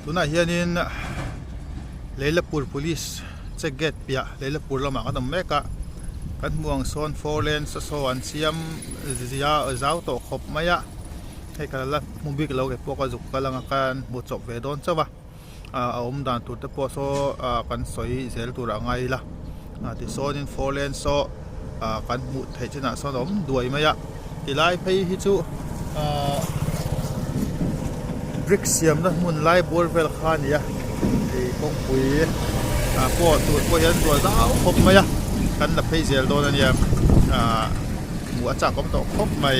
Tunah hianin Leilapur Police check gate piah Leilapur lamah kan awm mek a, kan hmuh ang sawn four lane saw an siam zau tawh khawp mai a, hei ka la hmu bik lo ke pawh ka zuk kal anga kan hmu chawp ve dawn chauh a, a awm dan tur te pawh saw kan sawi zel tur a ngai ila tichuanin four lane saw kan hmuh theih chinah sawn a awm duai mai a tilai phei hi chu ahh brick siamna hmun lai bawr vel kha a ni a ih kawngpui ah pawh tur pawh hian ruah zau khawp mai a kan la phei zel dawn a nia ahh hmuh a chak awm tawh khawp mai.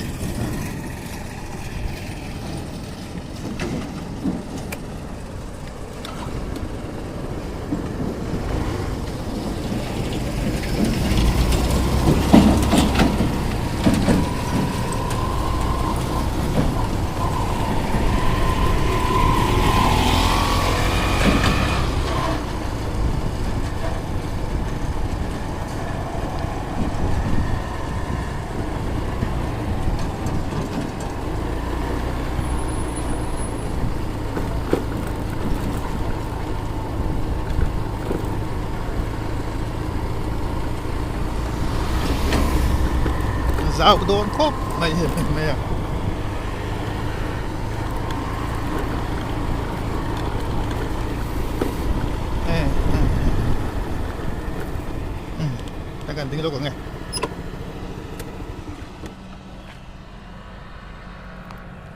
Zau dawn khawp mai hi mai a. Kan ding lawk ang e.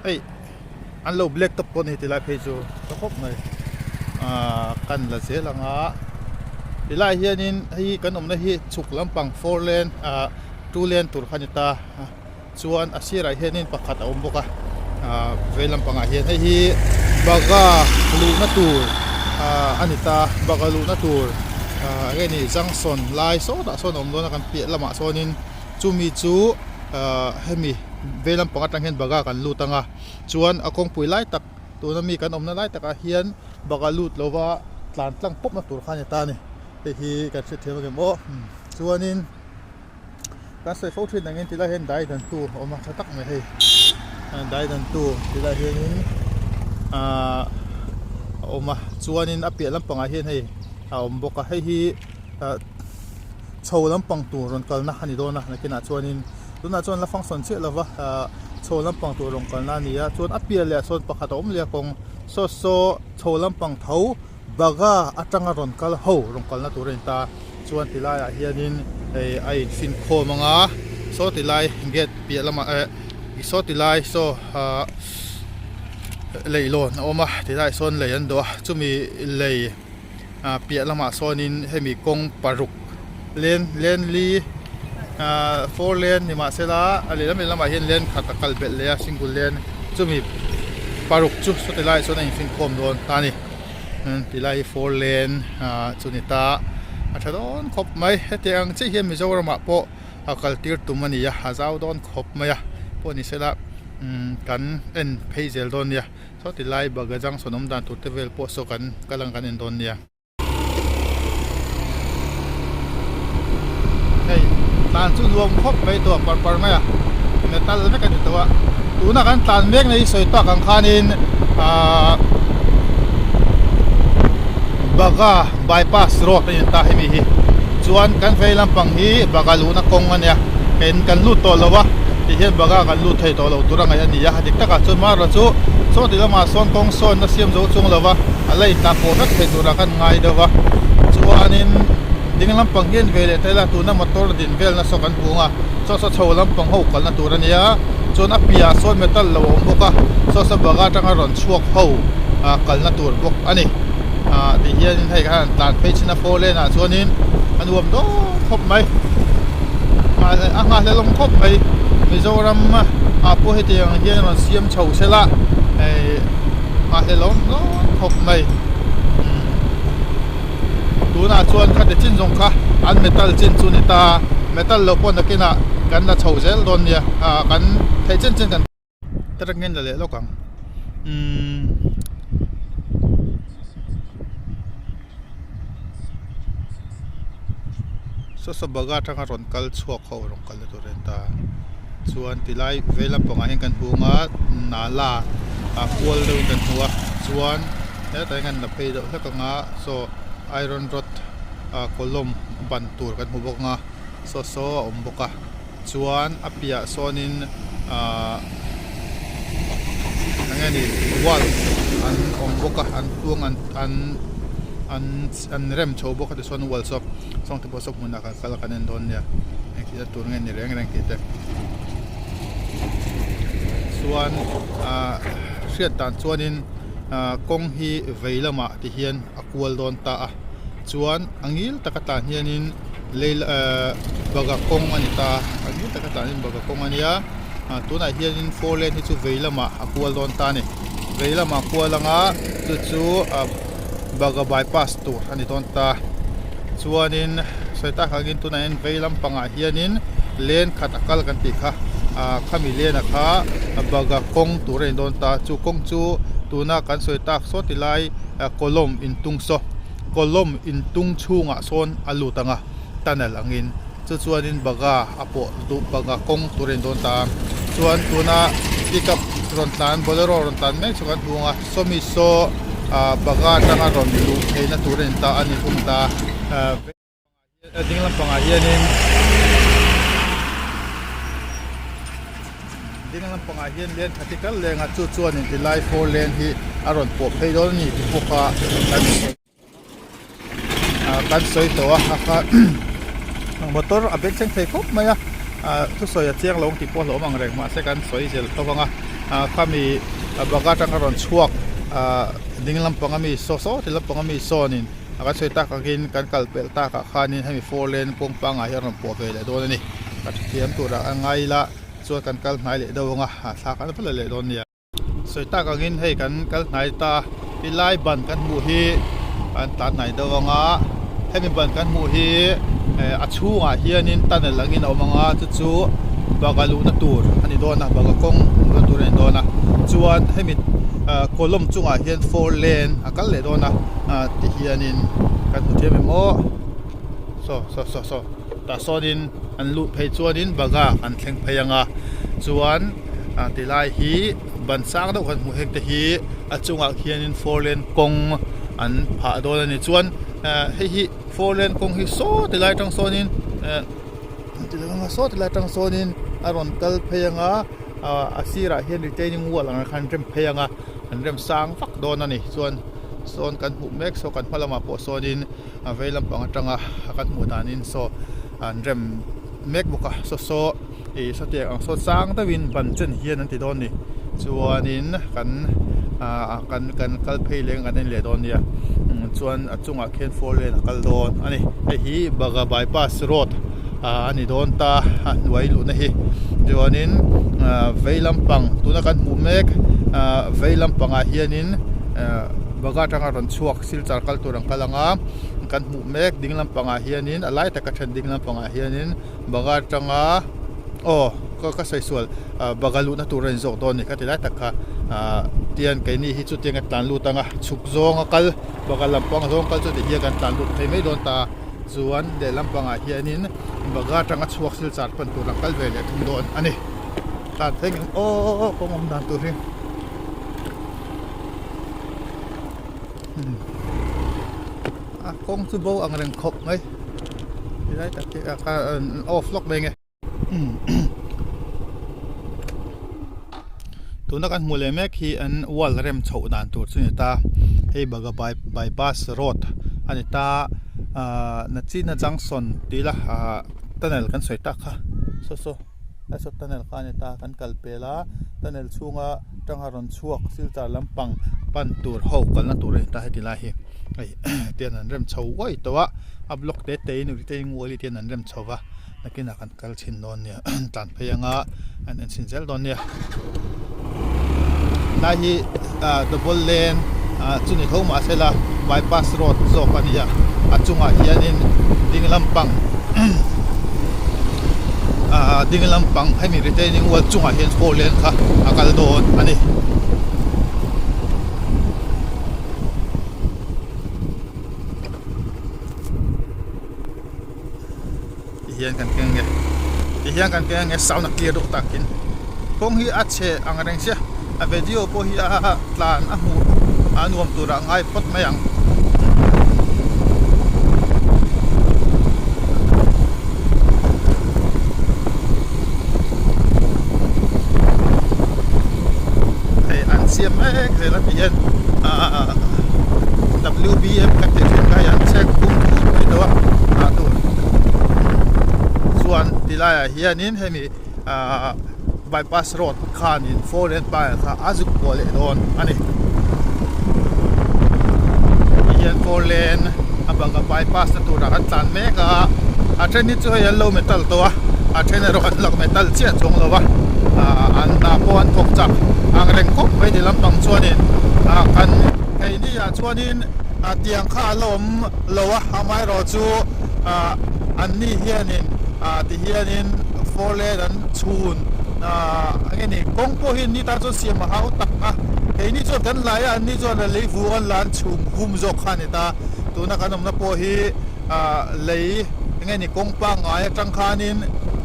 Hei an lo black top pawh a ni tilai phei chu ka khawp mai ahh kan la zel ang a tilai hianin hei kan awmna hi chhuk lampang four lane ahh two lane tur kha a ni ta chuan a sirah hianin pakhat a awm bawk a ahh vei lampangah hian hei hi bagha luhna tur ahh a ni ta bagha luhna tur ahh enge ni junction lai sawtah sawn a awm dawn a kan piah lamah sawnin chumi chu ahh hemi vei lampang atang hian bagha kan lut ang a chuan a kawngpui lai tak tuna mi kan awmna lai takah hian bagha lut lova tlan tlang pawp na tur kha a ni ta a ni hei hi kan hrethiam ang em aw chuanin. Kan sawi fo thin angin tilai hian dai dan tu a awm a tha tak mai hei dai dan tu tilai hianin ahh a awm a chuanin a piah lampangah hian hei a awm bawk a hei hi ah chho lampang tur rawn kalna a ni dawn a nakinah chuanin tunah chuan la function chiah lova ah chho lampang tur rawn kalna a ni a chuan a piah leh ah sawn pakhat a awm leh a kawng saw saw chho lampang tho Bagha atanga rawn kal ho rawn kalna tur a ni ta. Chuan ti laiah hianin hei a infin khawm ang a, saw ti lai gate piah lamah eh saw ti lai saw ah leihlawn a awm a ti laiah sawn lei an dawh a chumi lei ah piah lamah sawnin hemi kawng paruk lane lane li ah four lane ni mahsela a lehlam lehlamah hian lane khat a kal belh leh a single lane chumi paruk chu sawti laiah chuan a infin khawm dawn ta a ni. Ti lai hi four lane ah chu ni ta a tha dawn khawp mai hetiang ang chiah hian Mizoram ah pawh a kal tir tum a ni a a zau dawn khawp mai a pawh ni sela umm kan en phei zel dawn nia saw ti lai Bagha junction awm dan tur te vel pawh saw kan kal ang kan en dawn nia. Hei tlan chu nuam khawp mai tawh par par mai a metal vek a ni tawh a tuna kan tlan mek na hi sawi tak ang khanin ahh Bagha bypass road a ni ta hemi hi chuan kan vei lampang hi Bagha luhna kawng a nia ken kan lut tawh lo a tihian Bagha kan lut thei tawh lo tur a ngaih a ni a dik takah chuan marawh chu chaw ti lamah sawn kawng sawn a siam zo chung lo va. A la intlak pawh vek thei turah kan ngai deuh a chuanin ding lampang hian ve leh tel a tuna motor din vel nasa kan hmu ang a saw saw chho lampang ho kalna tur a nia chuan a piahah sawn metal lo a awm bawk a saw saw bagha atanga rawn chhuak ho ah kalna tur bawk a ni ah ti hianin hei khan tlan phei chin a four lane ah chuanin a nuam dawn khawp mai a nghahhlelawm khawp mai Mizoram ah pawh hetiang hian rawn siam chho sela hei. Nghahhlelawm dawn khawp mai tunah chuan khati chin zawng kha an metal chin chu ni ta metal lo pawh nakinah kan la chho zel dawn nia ah kan theih chin chin kan atangin la leh lawk ang umm. Saw saw bagha atanga rawn kal chhuak ho rawn kal na tur a ni ta chuan tilai vei lampangah hian kan hmu ang a nala ah kual deuhin kan hmu a chuan. Hetah hian kan la phei deuh hlek ang a saw iron rod ah column ban tur kan hmu bawk ang a saw saw a awm bawk a chuan a piah sawnin ahh eng nge ni wall an awm bawk a an tluang an an an an rem chho bawk a tichuan wall saw sawng te pawh saw hmunah kan kal a kan en dawn nia engtihna tur nge ni reng reng tih te chuan ahh hriat dan chuanin ahh kawng hi vei lamah ti hian a kual dawn ta a chuan a ngil taka tlan hianin lei ahh baga kawng a ni ta a ngil taka tlan hian baga kawng a nia ah tunah hianin four lane hi chu vei lamah a kual dawn ta a ni vei lamah a kual anga chu chu ah baga bypass tur a ni dawn ta chuanin sawi tak angin tunah hian vei lampangah hianin lane khat a kal kan tih kha ah khami lane a kha baga kawng tur a ni dawn ta chu kawng chu tuna kan sawi tak saw ti lai column intung saw column intung chhungah sawn a lut ang a tunnel angin chu chuanin baga a pawh duh baga kawng tur a ni dawn ta a chuan tuna pickup rawn tlan bolero rawn tlan mek chu kan hmu ang a sawmi saw ah baga atanga rawn luh theihna tur a ni ta a ni thung ta ah. A ding lampangah hianin ding lampangah hian lane khat hi kal leng a chu chuanin tilai four lane hi a rawn pawh phei dawn a ni tih pawh kha kan ah kan sawi tawh a a kha motor a beng thleng thei khawp mai a ah thusawi a chiang lo ang tih pawh a hlauhawm ang reng mahse kan sawi zel tho vang a ah khami baga atanga rawn chhuak ah ding lampang ami saw saw ti lampang ami sawnin. A kan sawi tak angin kan kal pelh takah khanin hemi four lane kawng pangngai hi a rawn pawh ve leh dawn a ni. Ka thiam turah a ngai ila chuan kan kal hnai leh deuh ang a, thla kan va la leh dawn nia. Sawi tak angin hei kan kal hnai ta ti lai ban kan hmuh hi kan tlan hnai deuh ang a, hemi ban kan hmuh hi a chhungah hianin tunnel angin a awm ang a chu chu baga luhna tur a ni dawn a, baga kawng luhna tur a ni dawn a, chuan hemi column chungah hian four lane a kal leh dawn a. ah ti hianin kan hmu thiam em aw saw saw saw saw tah sawnin an luh phei chuanin baga an thleng phei ang a chuan ah ti lai hi ban sang deuh kan hmuh heng te hi a chungah khianin four lane kawng an phah dawn a ni chuan ah hei hi four lane kawng hi saw ti lai atang sawnin eh saw ti lai atang sawnin a rawn kal phei ang a ah a sirah hian retaining wall ang khan rem phei ang a an rem sang vak dawn a ni chuan. Sawn kan hmuh mek saw kan hma lamah pawh sawnin a vei lampang atanga kan hmuh danin saw an rem mek bawk a saw saw ih sawtiang ang saw chang deuhin ban chen hian an ti dawn a ni chuanin kan ah kan kan kal phei leng kan en leh dawn nia chuan a chungah khian four lane a kal dawn a ni hei hi baga bypass road ah a ni dawn ta a hnuai luhna hi chuanin ah vei lampang tuna kan hmuh mek ah vei lampangah hianin. Eh baga atanga rawn chhuak silchar kal tur an kal ang a kan hmuh mek ding lampangah hianin a lai taka then ding lampangah hianin baga atanga aw ka ka sawi sual ah baga luhna tur a inzawk dawn a ni kha ti lai tak kha ah tian keini hi chu tiang a tlan lut ang a chhuk zawnga kal baga lampang zawng kal chu ti hian kan tlan lut thei mai dawn ta a chuan lehlam pangah hianin baga atanga chhuak silchar pan tur an kal ve leh thung dawn a ni tlan thleng in aw kawng awm dan tur hi. A kawng chu bo ang reng khawp mai tilai tak hi a ka off lawk mai nge tuna kan hmuh leh mek hi an wall rem chhoh dan tur chu a ni ta hei baga by bypass road a ni ta ahh nachina junction tih ila ahh tunnel kan sawi tak kha saw saw. A saw tunnel kha a ni ta kan kal pel a tunnel chhunga tanga rawn chhuak silchar lampang pan tur ho kalna tur a ni ta heti lai hi hei tian an rem chho uai tawh a a block te te in retaining wall hi tian an rem chho va nakinah kan kal chhin dawn nia tlan phei anga an en chhin zel dawn nia helai hi ah double lane ah chuni tho mahse la bypass road zawk a ni a a chungah hianin ding lampang ah ding lampang hemi retaining wall chungah hian four lane kha a kal dawn a ni. Ti hian kan keng nge ti hian kan keng nge sound a clear deuh takin kawng hi a chhe ang reng sia a video pawh hi a tlan a hmuh a nuam turah ngai phawt mai ang. Hei an siam mek zel a ti hian ahh W_B_M kan tih thin kha hei an chhek bum bum mai tawh a ah tur chuan ti laiah hianin hemi ahh bypass road khanin four lane paiah kha a zuk pawh leh dawn a ni tihian four lane a bang a bypass na turah kan tlan mek a a then hi chu hei an lo metal tawh a a then erawh an lo metal chiah chuang lo va ahh an hna pawh an thawk chak ang reng khawp mai ti lampang chuanin ah kan keini ah chuanin ah tiang kha a la awm lo a amaherawhchu ah an ni hianin ah tihianin four lane an chhun ah eng nge ni kawng pawh hi ni tan chuan siam a hau tak a keini chuan kan lai a anni chuan a lei vur an la an chhum hum zawk kha a ni ta tuna kan awmna pawh hi ah lei eng nge ni kawng pangngai atang khanin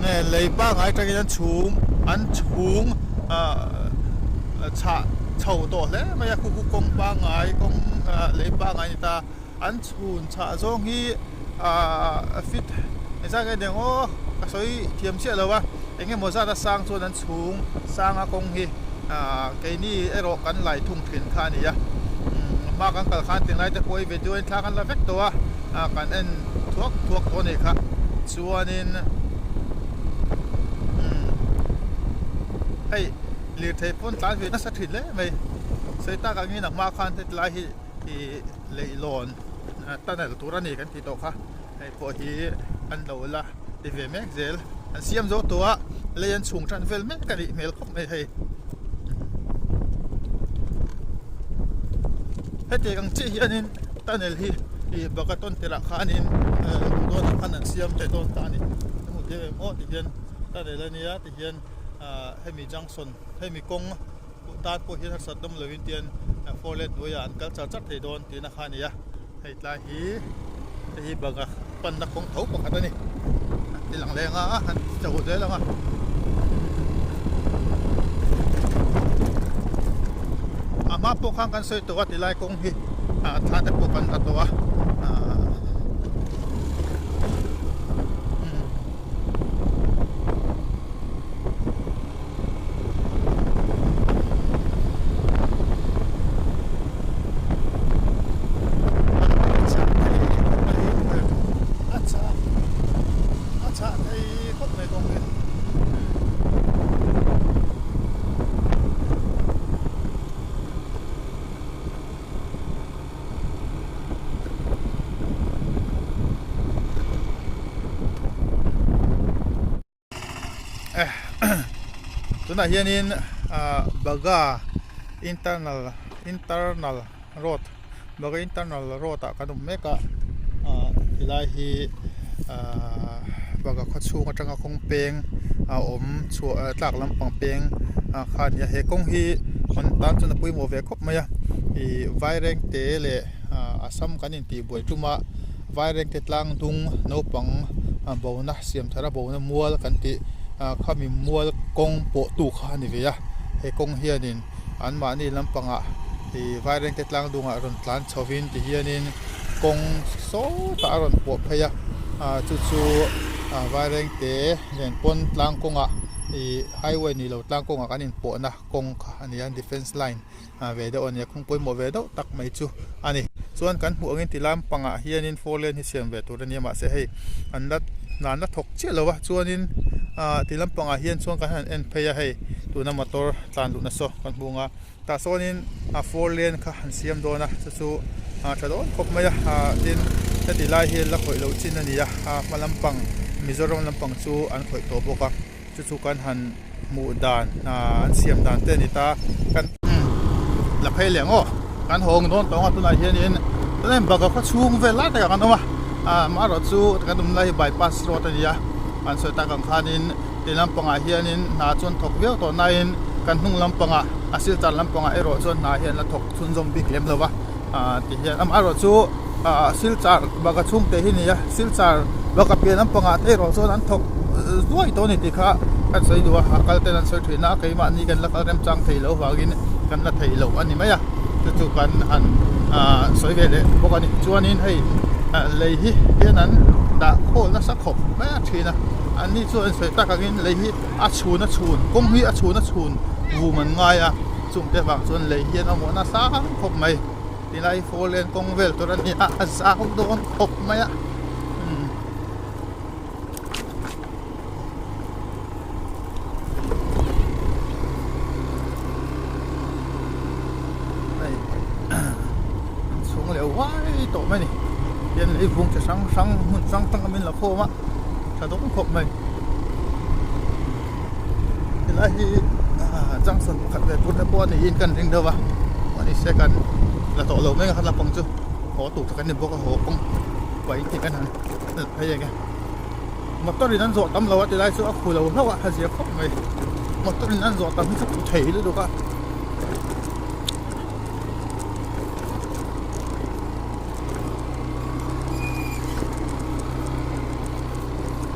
nge lei pangngai atangin an chhum an chhung ah chhah chho tawh hle mai a khu khu kawng pangngai kawng ah lei pangngai a ni ta. An chhun chhah zawng hi ahh fit engzat nge ni ang aw ka sawi thiam chiah lo a eng emaw zat a sang chuan an chhung sang a kawng hi ahh keini erawh kan lai thung thin kha a ni a umm hma kan kal khan tinglai te pawh hi video in thla kan la vek tawh a ah kan en thuak thuak tawh a ni kha chuanin umm hei lirthei pawn tlan ve nasa thin hle mai sawi tak angin a hma khan hetilai hi. Ih leihlawn tunnel tur a ni kan tih tawh kha hei pawh hi an lo la ti ve mek zel an siam zo tawh a lei an chhung tan vel mek a nih hmel khawp mai hei hetiang ang chiah hianin tunnel hi ih bagaton tirah khanin dawnah khan an siam leh dawn ta a ni a hmu tir em aw ti hian tunnel a nia ti hian ah hemi junction hemi kawng. Tan pawh hian harsat dawm lovin tian four lane hnuaiah an kal char char thei dawn tihna kha a ni a, hei tlai hi hei hi banga panna kawng tho pakhat a ni an ti lang leng a an ti chho zel ang a. A hma pawh khan kan sawi tawh a tilai kawng hi ah thla te pawh kan la tawh a ah. A chhah thei khawp mai kawng hi. Tunah hianin ah Baga internal internal road Baga internal road ah kan awm mek a ah helai hi ah Baga khaw chhung atanga kawng peng a awm chhuah tlak lampang peng ah kha a ni a he kawng hi hawn tan chuan a pawimawh ve khawp mai a ih Vairengte leh ah Assam kan intihbuai tum a. Vairengte tlang dung naupang bona siam thar a bona mual kan tih khami mual kawng pawh tu kha a ni ve a he kawng hianin anmahni lampangah ih Vairengte tlang dungah rawn tlan chhovin tihianin kawng sawtah a rawn pawh phei a ah chu chu Vairengte nen pawn tlang kawngah ih highway ni lo tlang kawngah kan inpawhna kawng kha a ni a defence line. ve deuh a ni a kawng pawimawh ve deuh tak mai chu a ni chuan kan hmuh angin ti lampangah hianin four lane hi siam ve tur a ni a mahse hei an la hna la thawk chiah lo a chuanin ah ti lampangah hian chuan kan han en phei a hei tuna motor tlan luhna saw kan hmu ang a tah sawnin a four lane kha an siam dawn a chu chu a tha dawn khawp mai a ah tin heti lai hi la khawih loh chin a ni a a hma lampang Mizoram lampang chu an khawih tawh bawk a. Chu chu kan han hmuh dan an siam dan te a ni ta kan la phei leh ang aw kan hawng dawn tawng a tunah hianin tunah hian banga khaw chhung vel lai takah kan awm a amaherawh chu kan awm lai hi bypass road a ni a an sawi tak ang khanin ti lampangah hianin hna chuan thawk viau tawh nain kan hnung lampangah a silchar lampangah erawh chuan hna hi an la thawk chhunzawm bik lem lo va tihian amaherawh chu Silchar banga chhungte hi a ni a Silchar banga pian lampangah te erawh chuan an thawk zuai tawh a ni tih kha kan sawi duh a a kal ten an sawi thin a keimahni kan la kal remchang thei loh vangin kan la thei loh a ni mai a. Chu chu kan han ah sawi ve leh bawk a ni. Chuanin hei lei hi hian an dah khawl nasa khawp mai a thin a, an ni chuan sawi tak angin lei hi a chhun a chhun kawng hi a chhun a chhun vum an ngai a, chungte vang chuan lei hian a muah nasa khawp mai. Tilai four lane kawng vel tur a ni a, a zau dawn khawp mai a. Hei an chhung leh uai tawh mai a ni hian lei vung chi hrang hrang hmun hrang hrang a min la khawm a tha dawn khawp mai helai hi junction pakhat ve tur te pawh a niin kan ring deuh a mahni se kan la tawh lo mai a kha lampang chu haw tur tak a ni bawk a haw kawng paih te kan han phei ang e. Motor in an zawh tam lo a ti lai chu a khu lo hlauh a a zia khawp mai motor in an zawh tam hi chu khu thei lutuk a.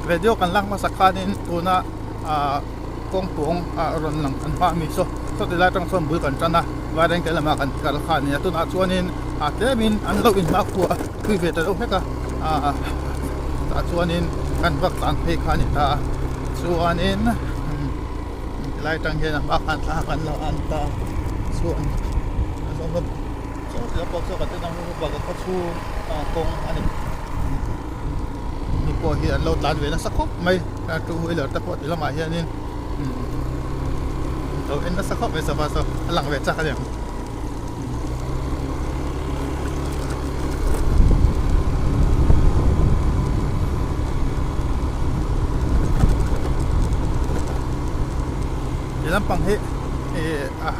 Video kan lak hmasa khanin tuna ah kawng tuang ah rawn lang kan hma ami saw sawti lai atang chuan bul kan tan a vairengte lamah kan kal kha a ni a tunah chuanin ah tlemin an lo inhma khu a pui ve ta deuh hlek a ah tah chuanin kan vak tlan phei kha a ni ta a chuanin tilai atang hian a hma khan thla kan la an ta chuan a zawng hlawm chaw ti pawh chu kan ti dang bak a khaw chhung kawng a ni mi pawh hi an lo tlan ve nasa khawp mai a two wheeler te pawh ti lamah hianin lo en nasa khawp mai sava saw a lang ve chak a niang. Ti lampang hi ih a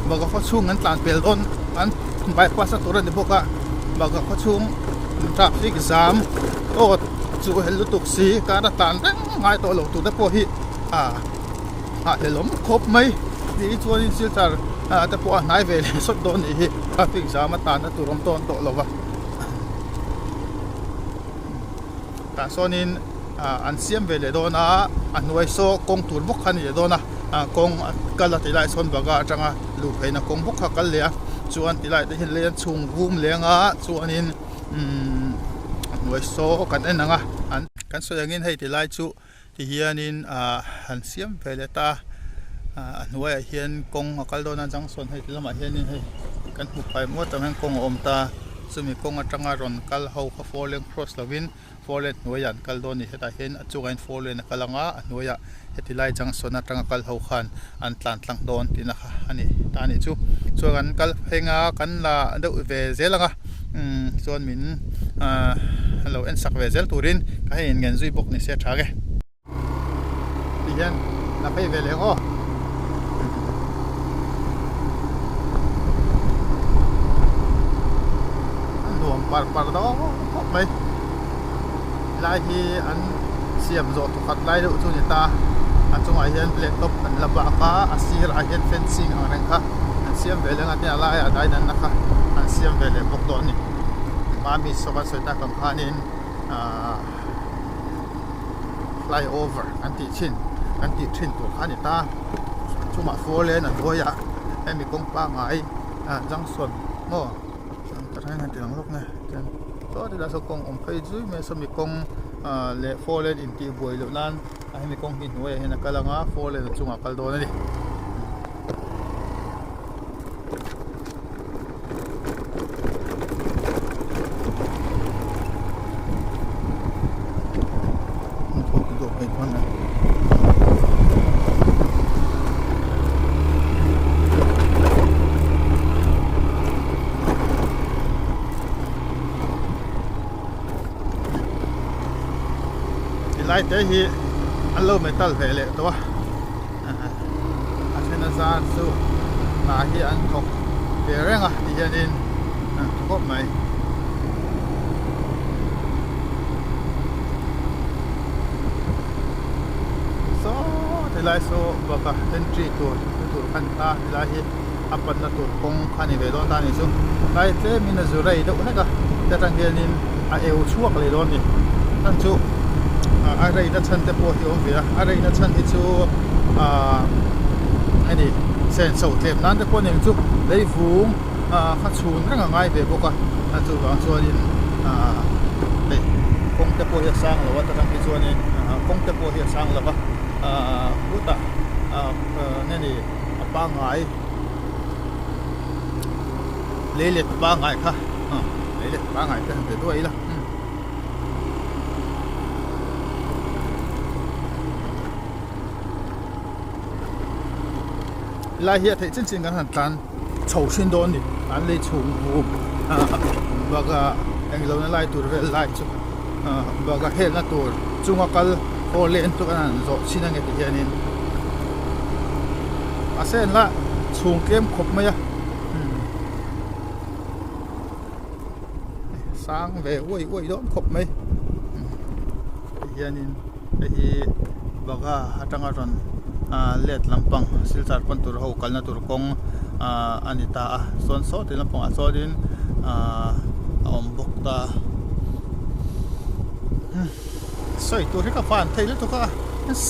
Baga khaw chhung an tlan pel dawn an bypass a tur a ni bawk a Baga khaw chhung traffic jam aw chu hel lutuk si car a tlan reng ngai tawh lo tur te pawh hi ah a hlelawm khawp mai tih chuanin silchar ah te pawh a hnai ve leh sawt dawn nih hi traffic jam a tlan na tur awm tawn tawh lo va tah sawnin ah an siam ve leh dawn a a hnuai saw kawng tur bawk kha a ni leh dawn a ah kawng a kal a ti lai sawn baga atanga luh pheina kawng bawk kha a kal leh a chuan ti lai te hian lei an chhung vum leng a chuanin umm a hnuai saw kan en ang a an kan sawi angin hei ti lai chu. Ti hianin ah han siam ve leh ta a a hnuaiah hian kawng a kal dawn a junction hei ti lamah hianin hei kan hmu phai muat ang hian kawng a awm ta chumi kawng atanga rawn kal ho kha four lane cross lovin four lane hnuaiah an kal dawn a ni hetah hian a chungah hian four lane a kal ang a a hnuaiah heti lai junction atanga kal ho khan an tlan tlang dawn tihna kha a ni ta a nih chu chuan an kal pheng a kan la deuh ve zel ang a umm chuan min ahh lo en sak ve zel turin ka hei in ngen zui bawk ni se tha ge ti hian la phei ve leh ang aw. A nuam par par dawn khawp mai. Helai hi an siam zawh thawkhat lai deuh chu a ni ta a chungah hian black top an la bak a a sirah hian fencing ang reng kha an siam ve leh ang a tin a laiah daidanna kha an siam ve leh bawk dawn a ni hma mi saw kan sawi tak ang khanin ahh flyover an tih thin an tih thin tur kha a ni ta chungah four lane a hnuaiah hemi kawng pangngai ah junction maw. Ka hre ngai tih ang lawk nge chuan saw tilai saw kawng awm phei zui mai a sawmi kawng ah leh four lane intih buai loh nan a hemi kawng hi hnuaiah hian a kal ang a four lane a chungah a kal dawn a ni. Tilai te hi an lo metal ve leh tawh a a then a zar chu hna hi an thawk ve reng a ti hianin a tha khawp mai. Saw tilai saw baka entry tur tur kha a ni ta tilai hi. a panna tur kawng kha a ni ve dawn ta a ni chu tlai tlemin a zu rei deuh hlek a heta tang hianin a eu chhuak leh dawn a ni chhan chu a reina chhan te pawh hi a awm ve a a reina chhan hi chu ahh hei senso tlem nan te pawh a ni ang chu. Leivung kha chhun reng a ngai ve bawk a chuvang chuanin hei kawng te pawh hi a sang lo a ta hi chuanin kawng te pawh hi a sang lo va khutah nge ni a pangngai lei let pangngai kha lei let pangngai te han ti duai ila. Helai hi a theih chin chin kan han tlan chho thin dawn a ni an lei chhung hum bakah englo na lai tur vel lai chu bakah helna tur chunga kal haw leh chu kan han zawh chhin ange ti hianin mahse an la chhung tlem khawp mai a sang ve uai uai dawn khawp mai ti hianin hei hi bagha atanga rawn ah let lampang silchar pawn tur ho kalna tur kawng ah a ni ta a chuan saw ti lampangah chuanin ah a awm bawk ta sawi tur hi ka van thei lutuk a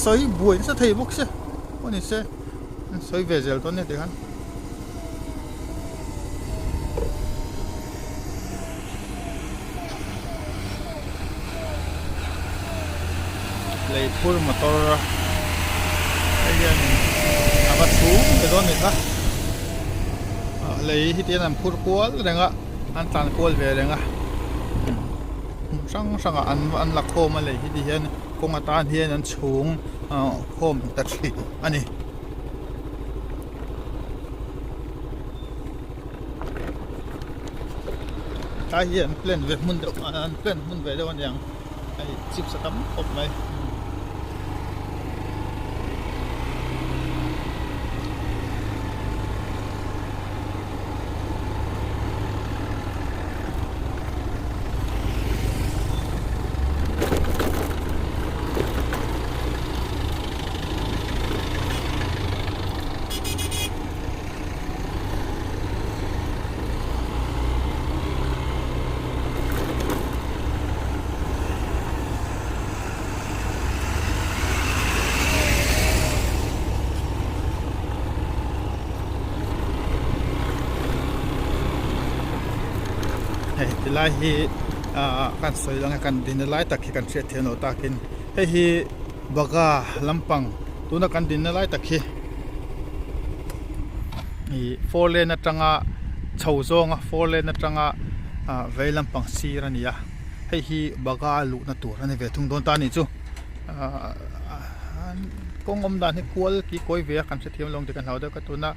sawi buai nasa thei bawk se pawh ni se sawi ve zel dawn nia tikhan. Lei phur motor hei hian a va chhung ta dawn a ni kha lei hi tihian an phur kual reng a an tlan kual ve reng a hmun hrang hrang ah an la khawm a lei hi tihian kawng atan hian an chhung khawm ta thin a ni. Tlai hi an plan ve hmun deuh an plan hmun ve deuh aniang hei chips a tam khawp mai. Hei tilai hi ah kan sawi lang a kan dinna lai tak hi kan hriat thiam loh takin hei hi Bagha lampang tuna kan dinna lai tak hi ih four lane atanga chho zawnga four lane atanga ah vei lampang sir a ni a hei hi Bagha luhna tur a ni ve thung dawn ta a nih chu ah kawng awm dan hi kual ki kawi ve a kan hrethiam lo ang tih kan hlau deuh ka tuna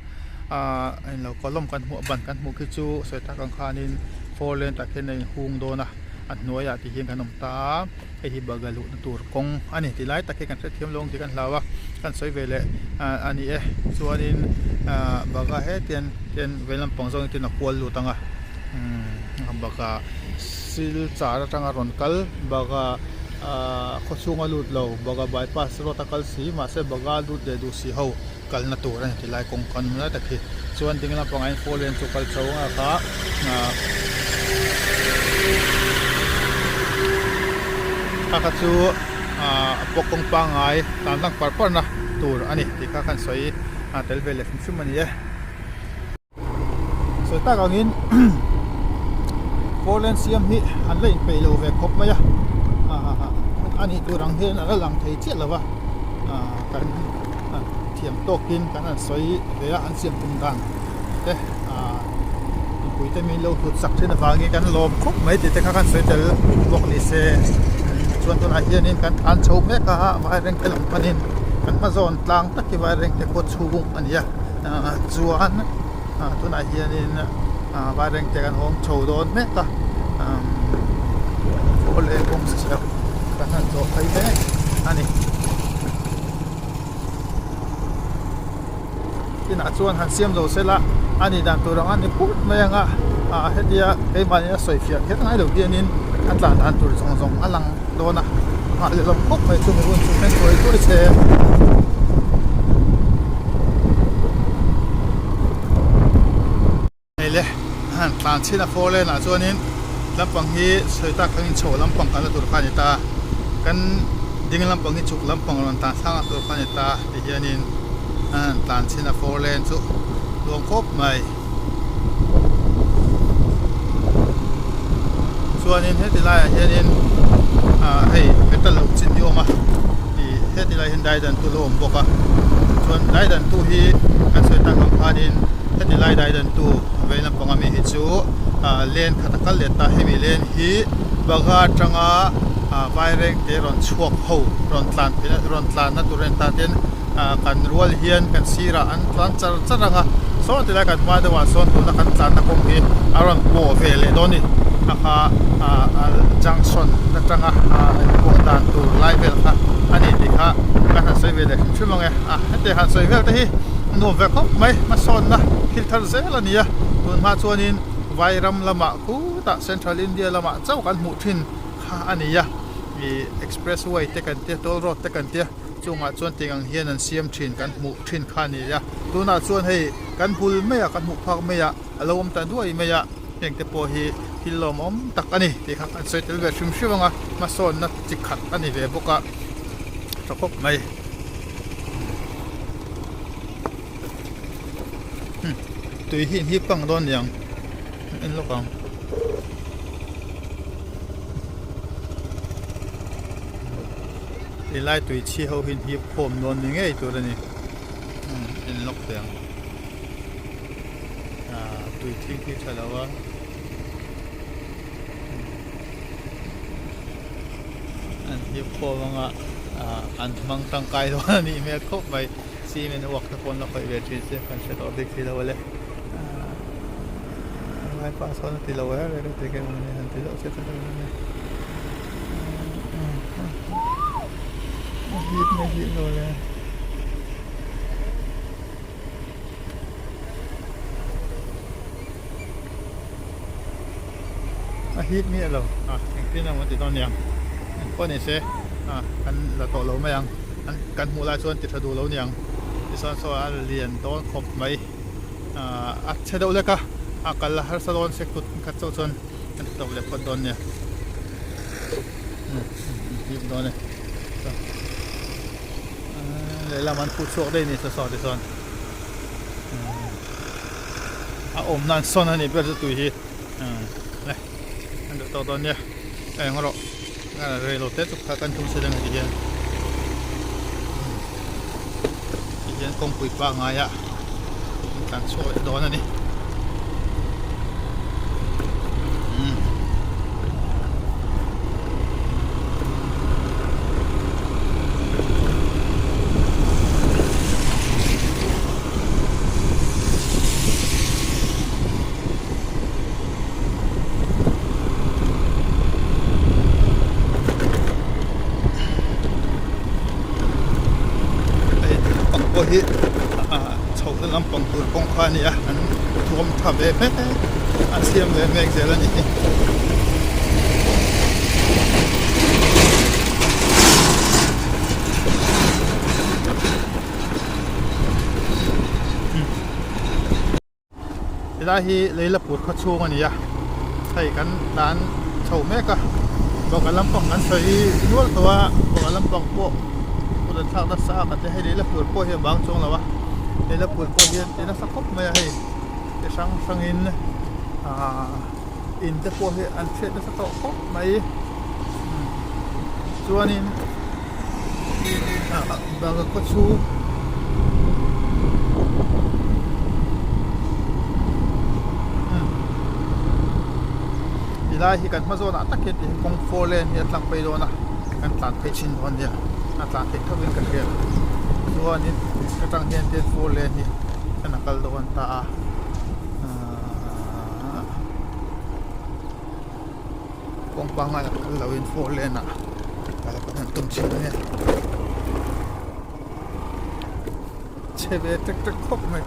ah englo column kan hmuh ban kan hmuh khi chu sawi tak ang khanin four lane tah khian a inhung dawn a a hnuaiah ti hian kan awm ta a. Hei hi bagha luhna tur kawng a ni tih lai tak hi kan hrethiam lo ang tih kan hlau a, kan sawi ve leh a ni e. Chuanin ahh bagha hetiang hian vei lampang zawng hian a kual lut ang a, umm bagha silchar atanga rawn kal bagha ahh khawchhunga lut lo bagha bypass road a kal si mahse bagha lut leh duh si ho kalna tur a ni tih lai kawng kan awm lai tak hi. Chuan ding lampangah hian four lane chu kal chho ang a kha ahh kha kha chu ahh a pawk kawng pangngai tan lang par par na tur a ni tih kha khan sawi a tel ve leh hrim hrim a ni e. Sawi tak angin four lane siam hi an la inpeih lo ve khawp mai a a nih tur ang hian a la lang thei chiah lo va kan thiam tawkin kan han sawi ve a an siam tum dan te mipui te min lo hlut sak thin avangin kan lawm khawp mai tih te kha kan sawi tel bawk ni se chuan tunah hianin kan tlan chho mek a vairengte lam panin kan hma zawn tlang tak hi vairengte khua chhung a ni a. Chuan tunah hianin vairengte kan awm chho dawn mek a aw le kawng siam kan han zawh phei mek a ni tinah chuan han siam zo sela a nih dan tur ang a ni put mai ang a hetia keimahni a sawi fiah kher ngai lo hianin a tlan dan tur zawng zawng a lang dawn a nghah leh hlawm khawp mai chumi hun chu thleng tuai tuai che. Hei le han tlan chhin a four lane ah chuanin lampang hi sawi tak angin chho lampang kalna tur kha a ni ta kan ding lampang hi chhuk lampang rawn tlan thlangna tur kha a ni ta ti hianin an han tlan chhin a four lane chu nuam khawp mai. Chuanin heti laiah hianin ah hei metal lo chin ni awm a ih heti lai hian daidantu lo awm bawk a chuan daidantu hi kan sawi tak ang khanin heti lai daidantu vei lampang ami hi chu ah lane khat a kal leh ta hemi lane hi bagha atanga ah vaireng te rawn chhuak ho rawn tlan phei rawn tlanna tur a ni ta ten ah kan rual hian kan sirah an tlan char char ang a sawn ti lai kan hma deuhah sawn tuna kan tlanna kawng hi a rawn pawh ve leh dawn a ni a kha ah a junction atanga ah pawh dan tur lai vel kha a ni tih kha kan han sawi ve leh hrim hrim ang e a heti han sawi vel te hi nuam ve khawp mai hmasawnna thil thar zel a ni a tun hma chuanin Vairam lamah khutah Central India lamah chauh kan hmuh thin kha a ni a ih express way te kan tia toll road te kan tia chungah chuan tiang ang hian an siam thin kan hmuh thin kha a ni a tunah chuan hei kan bul maiah kan hmuh phak maiah a lo awm ta duai mai a heng te pawh hi thil lawmawm tak a ni tih kha kan sawi tel ve hrim hrim ang a hmasawnna chi khat a ni ve bawk a tha khawp mai. Tui hi in hip kang dawn niang en lawk ang. Tilai tui chhi ho hi in hip khawm dawn ni ngei tur a ni en lawk teh ang ah tui thing khi tha lo a. An hip khawm anga ah an hmang tangkai dawn a nih hmel khawp mai. Cement uak te pawh an la khawih ve thin se kan hre tawh bik si lo ale. Lai pa sawn a ti lo er er a ti kei mawni han ti deuh se chu dawn ania. A hip mai hip lo le. A hip miah lo a engtin emaw ti dawn nia engpawh ni se a kan la tawh lo mai ang an kan hmuh lai chuan ti tha duh lo niang tichuan saw a lian dawn khawp mai ah a chhe deuh lek a a kal a harsa dawn se kut khat chauh chuan kan ti tawp leh phawt dawn nia hip dawn e lehlam an phuh chhuak daih a ni saw tichuan. A awm nan sawn a nih ber chu tui hi le an duh tawk dawn nia a eng erawh rei lo te chu kha kan tum se dang ti hian ti hian kawngpui pangngai ah an tlan chhuak leh dawn a ni. Hei pang pawh hi ah chhohna lampang tur kawng kha a ni a an thuam tha ve mek an siam ve mek zel a ni hi. Helai hi Leilapur khaw chhung a ni a, hei kan tlan chho mek a, bawka lampang kan sawi nual tawh a, bawka lampang pawh kut an thlak nasa a ka ti a, hei Leilapur pawh hi a bang chuang lo a, Leilapur pawh hian ti nasa khawp mai a hei ti hrang hrangin aaa in te pawh hi an chhiat nasa tawh khawp mai chuanin. Banga khaw chhung tilai hi kan hma zawnah tak hian tihian kawng four lane hi a tlang phei dawn a kan tlan phei thin dawn nia a tlan theih tho in ka hria chuanin atang hian tian four lane hi kan a kal dawn ta a ahh. Kawng pangngai ah kal lo in four lane ah kal kan han tum chhin ania chhe ve tek tek khawp mai.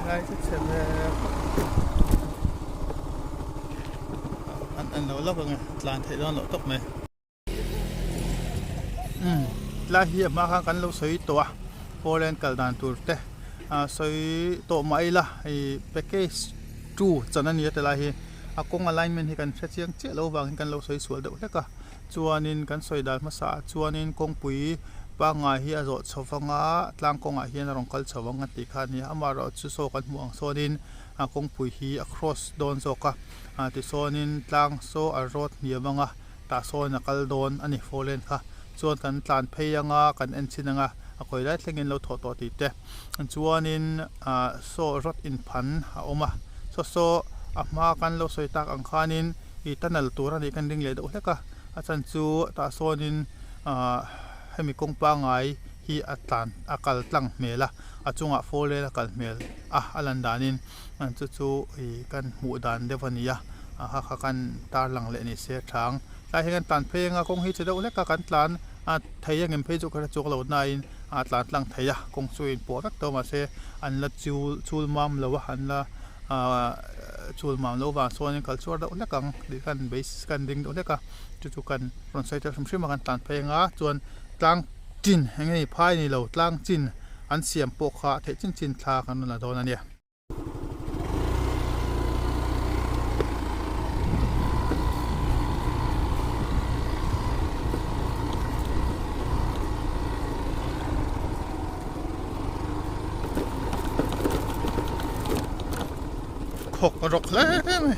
Lai chu chhe ve khawp an en lo lawk ang e tlan theih dawn loh tawp mai umm tlai hi a hma khan kan lo sawi tawh a foreign kal dan tur te a sawi tawh mah ila hei package two chan a ni a ti lai hi. A kawng alignment hi kan hre chiang chiah lo vangin kan lo sawi sual deuh hlek a. Chuanin kan sawi dan hmasa ah chuanin kawngpui pangngai hi a zawh chho vang a, tlang kawngah hian a rawn kal chho ang kan tih kha a ni a. Amaherawhchu saw kan hmuh ang sawnin a kawngpui hi a cross dawn zawk a, tichuanin tlang saw a road hniam ang a, tah sawn a kal dawn a ni four lane kha. Chuan kan tlan phei ang a, kan en chhin ang a, a khawi lai thlengin lo thawh tawh tih te. Chuanin ah saw road inphan a awm a, saw saw a hma kan lo sawi tak ang khanin ih tunnel tur a nih kan ring leh deuh hlek a, a chan chu tah sawnin ah hemi kawng pangngai hi a tlan a kal tlang hmel a, a chungah four lane a kal hmel a a lan danin chu chu ih kan hmuh dan deuh a ni a, a kha kha kan tarlang leh ni se a tha ang. Tlai hian kan tlan phei anga kawng hi che deuh hlek a kan tlan a thei ang em phei chu ka hre chuak lo nain a tlan tlang thei a kawng chu a inpawh vek tawh mahse an la chul chul mam lo a an la ahh chul mam lo vang chuanin kal chhuar deuh hlek ang tih khan base kan ding deuh hlek a chu chu kan rawn sawi tel hrim hrim a kan tlan phei anga chuan tlang chin eng nge ni phai ni lo tlang chin an siam pawh kha a theih chin chin thla kan rawn la dawn a nia. Khawk a rawk hle mai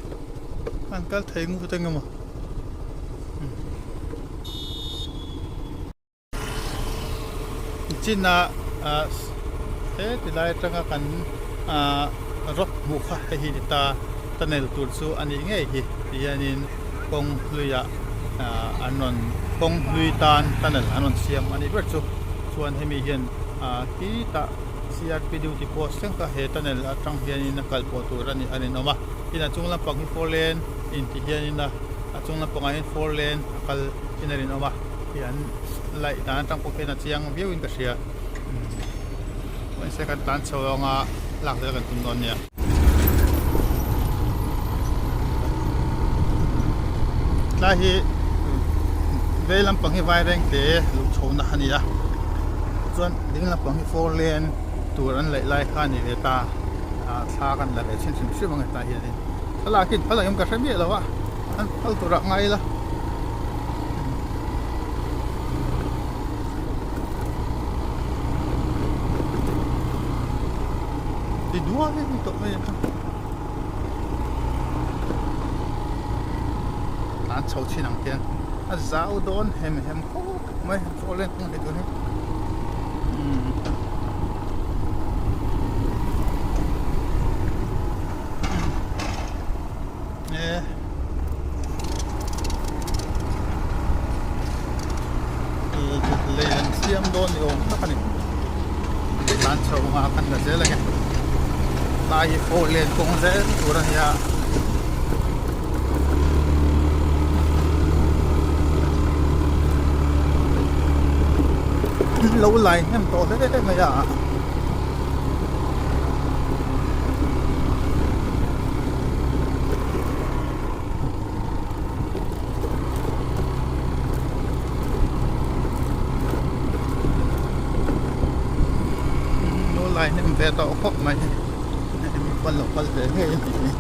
an kal thei ngut eng emaw. Chin a he ti lai atanga kan rock hmuh kha hei hi ni ta tunnel tur chu a nih ngei hi ti hianin kawng hluiah an rawn kawng hlui tan tunnel an rawn siam a nih ber chu chuan hemi hian khitah crp duty post thleng kha he tunnel atang hianin a kal pawh tur a nih a rinawm a tin a chung lampang hi four lane intih hianin a chung lampangah hian four lane a kal in a rinawm a. Hi an laih dan atang pawh khian a chiang viau in ka hria mahse kan tlan chho anga lak zel kan tum dawn nia. Tlai hi vei lampang hi vaireng te luh chhohna a ni a chuan ding lampang hi four lane tur an laih lai kha a ni ve ta thla kan la ve chhin hrim hrim ang hetah hianin thlalak hi phal ang em ka hre miah lo a an phal turah ngai ila. Ti duai a ni tawh mai a tlan chho chin ang khian a zau dawn hem hem khawp mai chaw len kawng leh tur hi e lei an siam dawn ni awm tak a ni tlan chho anga kan la zel ange tlai hi four lane kawng zel tur a nia. Lo lai hnem tawh hle mai a. Lo lai hnem ve tawh khawp mai hemi pawn lo kal ve ngei a ni.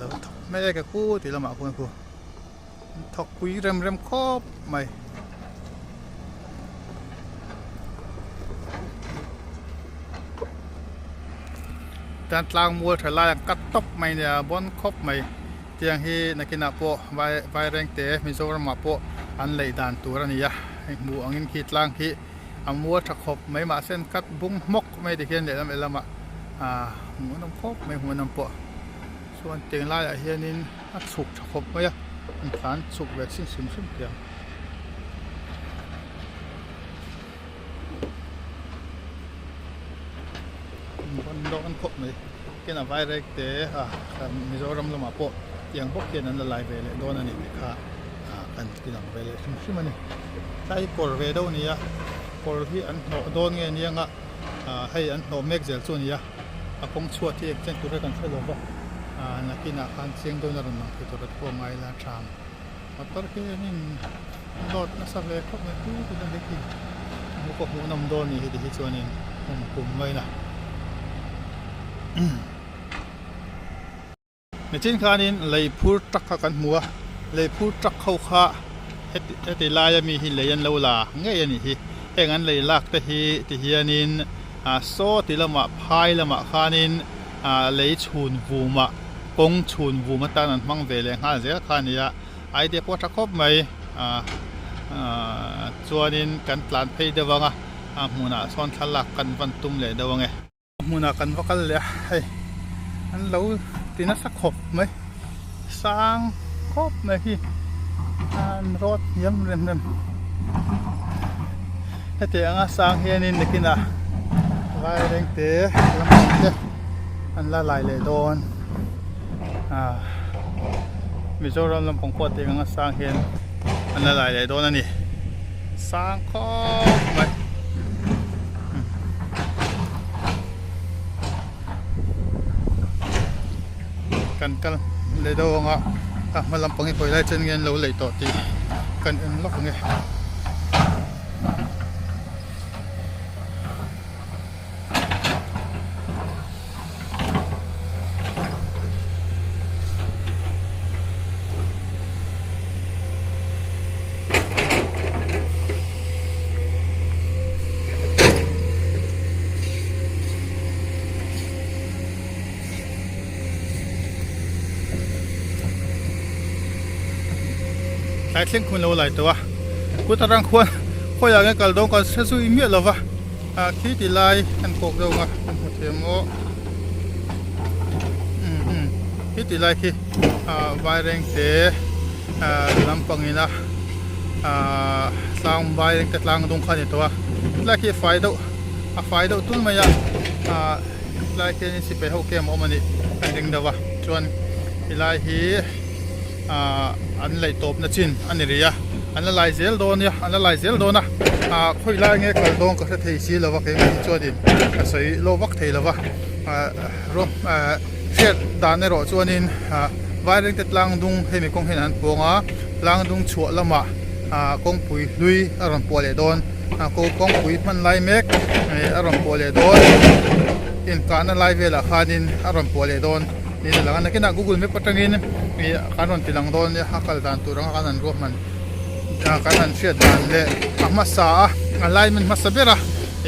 Lo thawk mek a khu tih lamah khuan khu thawk pui rem rem khawp mai. Tan tlang mual tha lai ang cut tawp mai nia bawn khawp mai tiang hi nakinah pawh vai vaireng te Mizoram ah pawh an lei dan tur a ni a hei hmuh angin khi tlang khi a mual tha khawp mai mahse an cut bung hmawk mai tikhian lehlam lehlamah ah hmuh an awm khawp mai hmuh an awm pawh chuan tiang laiah hianin a chhuk tha khawp mai a an tlan chhuk ve chhin hrim hrim tiang. Rawn dawn khawp mai ken a vairek te a Mizoram lamah pawh tiang bawk hian an la lai ve leh dawn a ni tih kha kan ti lang ve leh hrim hrim a ni tlai hi kawr ve deuh a ni a kawr hi an hnawh dawn nge nia nga hei an hnawh mek zel chu a ni a. A kawng chhuat hi eng chen tur hi kan hre lo va, ah nakinah khan chiang deuhin a rawn lang thei tur a pawh ngai la tha ang. Motor khi an in load nasa ve khawp mai tui tui na hlek hi hmuh pawh hmuh nawm dawn a ni heti hi chuanin hmun kum mai a. Nichin khanin lei phur truck kha kan hmu a, lei phur truck ho kha heti heti laia mi hi lei an lo la ngei a nih hi. Heng an lei lak te hi ti hianin ah saw ti lamah phai lamah khanin ah lei chhun vumah kawng chhun vum atan an hmang ve leh nghal zel kha a ni a, idea pawh a tha khawp mai ah ah chuanin kan tlan phei deuh ang a, a hmunah sawn thlalak kan van tum leh deuh ang e. Hmunah kan va kal leh a hei an lo ti nasa khawp mai sang khawp mai hi an road hniam rem rem heti anga sang hianin nakinah vairengte lampang te an la lai leh dawn ah Mizoram lampang pawh tiang anga sang hian an la lai leh dawn a ni sang khawp mai. Kan kal leh deuh ang a, a hma lampang hi khawi lai chen nge an lo leih tawh tih kan en lawk ang e. Tlai thleng khun lo lai tawh a kut atang khuan khawiah nge kal dawn kan hre zui miah lo va ah khi ti lai an kawk deuh ang a kan hmu thiam aw umm umm khi ti lai khi ah vairengte ah lampang ina ah tlang vairengte tlang dung kha a ni tawh a tilai khi a fai deuh a fai deuh tul mai a ah tilai khianin sipai ho camp a awm a nih kan ring deuh a chuan tilai hi ah an laih tawpna chin a ni rih a an la lai zel dawn nia an la lai zel dawn a ah khawi lai nge kal dawn ka hre thei si lo va keimah hi chuanin ka sawi lawk vak thei lo va ah rawng ah hriat dan erawh chuanin ah vairengte tlang dung hemi kawng hian an pawng a tlang dung chhuah lamah ah kawngpui hlui a rawn puah leh dawn ah kawngpui hman lai mek a rawn puah leh dawn inkahna lai velah khanin a rawn puah leh dawn. Niin a lang a nakinah google map atangin ih kan rawn ti lang dawn nia a kal dan tur anga kan han ruahman ah kan han hriat dan leh a hmasa a alignment hmasa ber a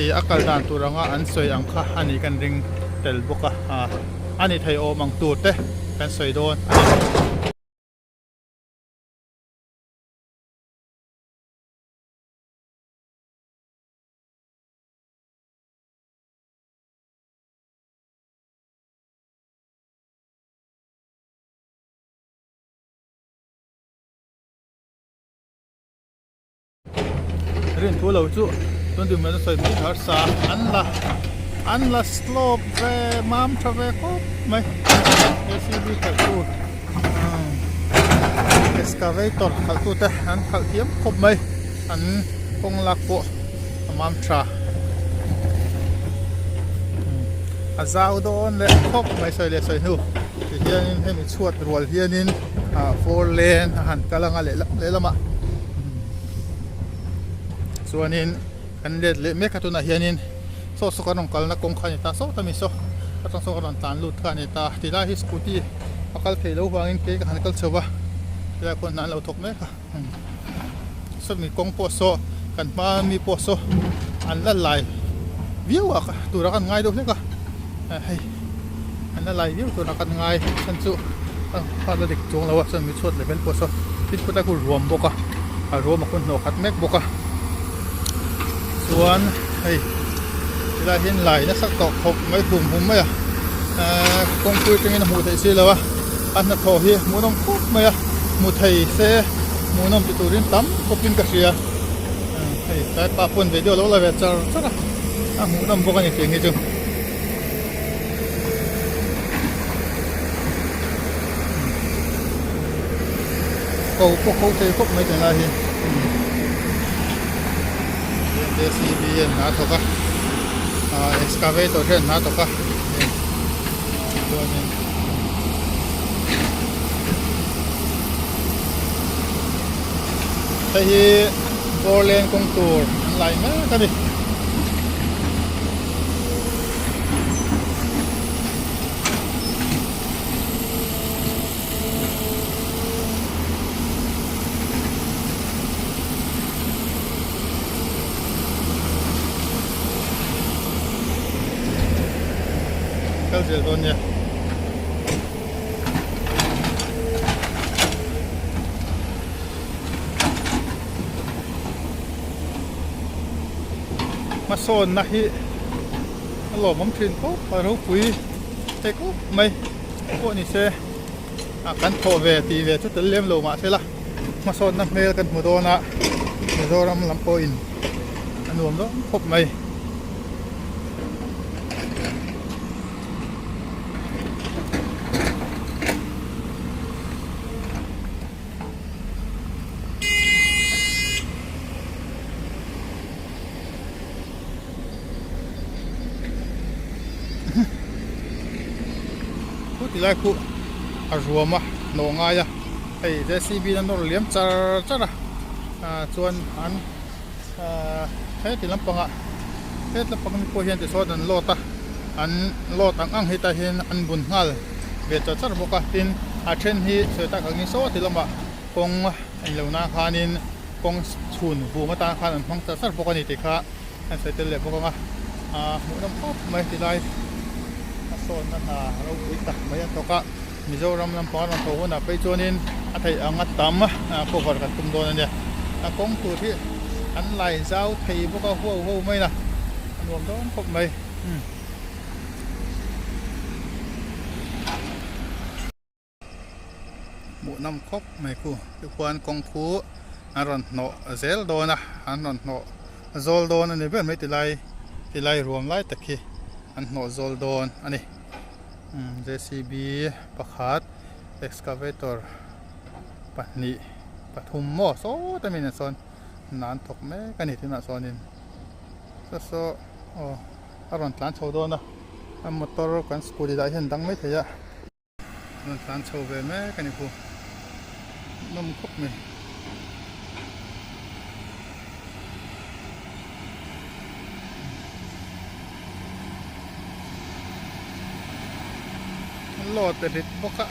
ih a kal dan tur anga an sawi ang kha a nih kan ring tel bawk a ah a ni thei awm ang tur te kan sawi dawn a ni. Rin thu lo chu tun ding mai sawi mai harsa an la an la slope ve mam tha ve khawp mai JCB khalh tu excavator khalh tu te an khalh thiam khawp mai an kawng lak pawh a mam tha. A zau dawn leh khawp mai sawi leh sawi hnu ti hianin hemi chhuat rual hianin ah four lane a han kal anga lehlam lehlamah chuanin kan let leh mek a tunah hianin saw saw kan rawn kalna kawng kha a ni ta sawt a mi saw atang saw ka rawn tlan lut kha a ni ta tilai hi scooty a kal theih loh vangin kei ka han kal chho va tilai khuan hna an lo thawk mek a. Sawmi kawng pawh saw kan hma mi pawh saw an la lai viau a tura kan ngai deuh hlek a hei an la lai viau tura kan ngai chhan chu a la dik chuang lo a chuan mi chhuat level pawh saw tin khawtlai khu ruam bawk a a ruam a khu hnawh khat mek bawk a chuan hei tilai hian lai nasa tawh khawp mai hum hum mai a ehh kawngpui atangin a hmuh theih si lo a a hnathawh hi hmuhnawm khawp mai a hmu thei se hmuhnawm ti turin tam khawpin ka hria hei tlai pa pawn video a lo la ve char char a a hmuhnawm bawk a ni tih hi chu. Ko pawh ko thei khawp mai tunlai hi JCB hian hna a thawk a ah excavator hian hna a thawk a. Chuanin hei hi Borlen kawng tur an lai mek a ni. Kal zel dawn nia. Hmasawnna hi a lawmawm thin khawp a ropui thei khawp mai pawh ni se a kan thawh ve tih ve chu tel lem lo mahse la hmasawnna hmel kan hmu dawn a Mizoram lam pawhin a nuam dawn khawp mai. Khu ti lai khu a ruam a hnawh ngai a hei JCB in a nawr liam char char a ah chuan an ah heti lampangah het lampang ami pawh hian tichuan an load a an load ang ang hetah hian an bun nghal ve char char bawk a tin a then hi sawi tak angin saw ti lamah kawng a inlo nan khanin kawng chhun vum atan khan an hmang char char bawk a ni tih kha an sawi tel leh bawk ang a ah hmuh nawm khawp mai ti lai a sawnna hna ropui tak mai a thawk a Mizoram lampang a rawn tho hunah phei chuanin a theih anga tam cover kan tum dawn a nia a kawng tur hi an lai zau thei bawk a huau huau mai a a nuam dawn khawp mai. Hmuh nawm khawp mai khu tikhuan kawng khu an rawn hnawh zel dawn a an rawn hnawh zawl dawn a ni ber mai tilai tilai ruam lai tak hi an hnawh zawl dawn a ni JCB pakhat excavator pahnih pathum maw sawt a mi sawn hna an thawk mek a ni tunah sawnin saw saw aw a rawn tlan chho dawn a a motor kan scooty dah hian dang maithei a. Rawn tlan chho ve mek a ni khu nawm khawp mai. Load a rit bawk a.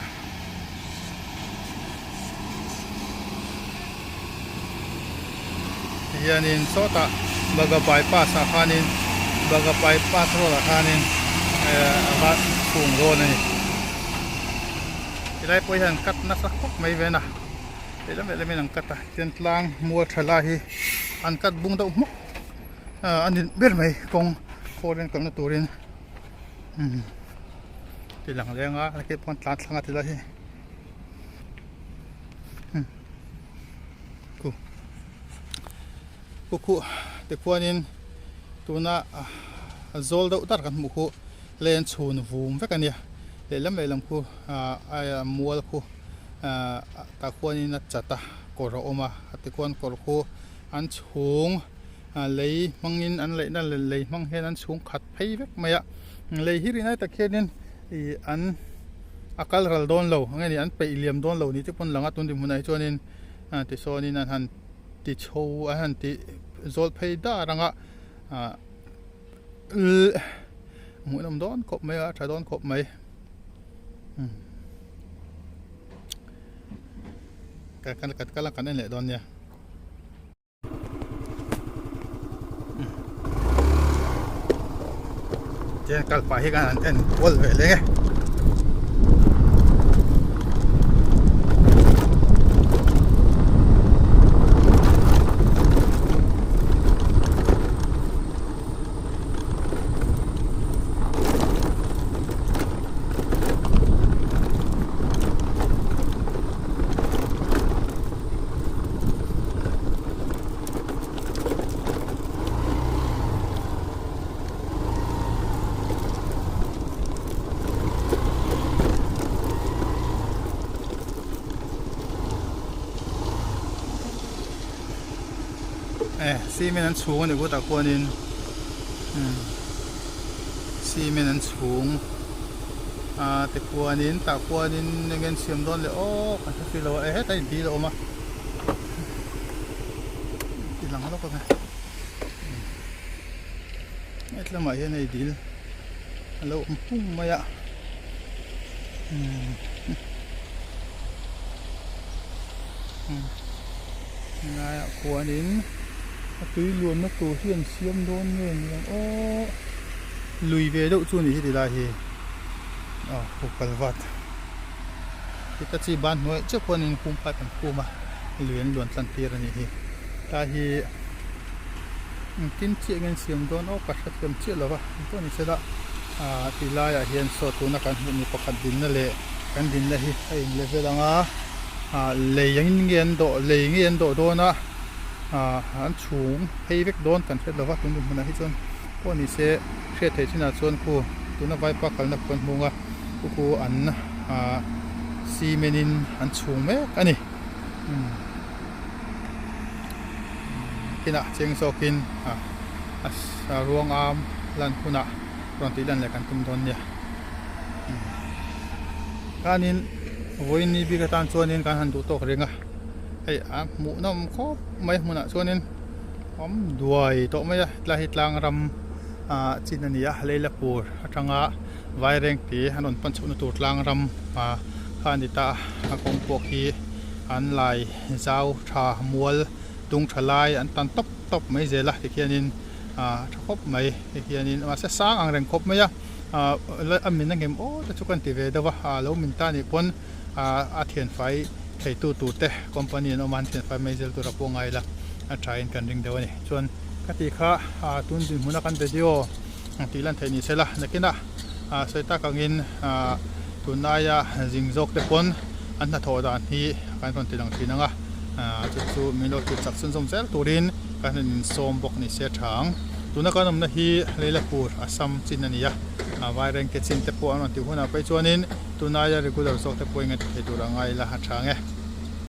Tihianin sawtah Baga bypass ah khanin Baga bypass road ah khanin eh a va chhung dawn a ni. Tilai pawh hian cut nasa khawp mai ven a lehlam lehlam in an cut a tichuan tlang mual tha lai hi an cut bung deuh hmawk a ni ber mai kawng khawl in kalna turin umm ti lang leng a nakih pawh an tlan thlang a tilai hi. Khu khu khu tikhuanin tuna a zawl deuh dar kan hmuh khu len chhun vum vek a nia lehlam lehlam khu ah mual khu ah tah khuanin a chat a kawr a awm a tikhuan kawr khu an chhung lei hmangin an laihna lei hmang hian an chhung khat phei vek mai a lei hi rinai tak hianin ih an a kal ral dawn lo nge ni an peih liam dawn lo ni te pawn lang a tun dinhmunah hi chuanin ah tisawnin an han ti chho an han ti zawl phei dar ang a ah hmuhnawm dawn khawp mai a tha dawn khawp mai kan kan kal a kan en leh dawn nia. Tihian kal pah hi khan an en kual ve leng e. Eh cement an chhung a ni kutah khuanin umm cement an chhung. Ahh tikhuanin tah khuanin eng nge an siam dawn le aw kan hre si lo a e hetah in dil a awm a ti lang lawk ang e hetlamah hian hei dil a lo awm hung mai a umm helaiah khuanin a tui luanna tur hi an siam dawn nge niang aw lui ve deuh chu a ni hi ti lai hi aw hu kal vat heta chi ban hnuai chiah khuanin hum pipe an khum a lui an luan tlan tir a nih hi tlai hi engtin chiah nge an siam dawn aw ka hrethiam chiah lo va engpawh ni sela ah ti laiah hian saw tuna kan hmuh mi pakhat dinna leh kan dinna hi a in level ang a ah lei angin nge an dawh lei nge an dawh dawn a ah an chhung phei vek dawn kan hret lo va tun hmunah hi chuan pawh ni se hriat theih chinah chuan khu tuna vaipa kalna khu kan hmung a khu khu an ah cement in an chhung mek a ni. Kinah cheng zawkin a ruang am lan hunah rawn tih lan leh kan tum dawn nia. Khanin vawiin ni bik atan chuanin kan han duh tawk reng a, hei a hmuhnawm khawp mai hmunah chuanin awm duai tawh mai a, tlai hi tlang ram ah chin a ni a, Leilapur atanga Vairengte an rawn pan chhohna tur tlang ram ah kha a ni ta a, a kawng pawh khi an lai zau tha mual tung tha lai an tan tawp tawp mai zel a tikhianin ah tha khawp mai tikhianin mahse sang ang reng khawp mai a ah a min a ngem aw te chu ka ti ve deuh a ah lo min ta nih pawn ah a thianfai thei tu tur te company an awm a an thianfai mai zel tur a pawh ngai la a tha in kan ring deuh a ni chuan ka tih kha ah tun dinhmun a kan video tih lan theih ni se la nakinah ah sawi tak angin ah tunlaia zing zawk te pawn an hnathawh dan hi kan rawn ti lang thin ang a ah chu chu min lo tir chak chhunzawm zel turin kan rawn insawm bawk ni se tha ang tuna kan awmna hi Leilapur Assam chin a ni a ah Vairengte chin te pawh an rawn tih hunah phei chuanin tunlaia regular zawk te pawhin an ti thei tur a ngai la a tha ang e.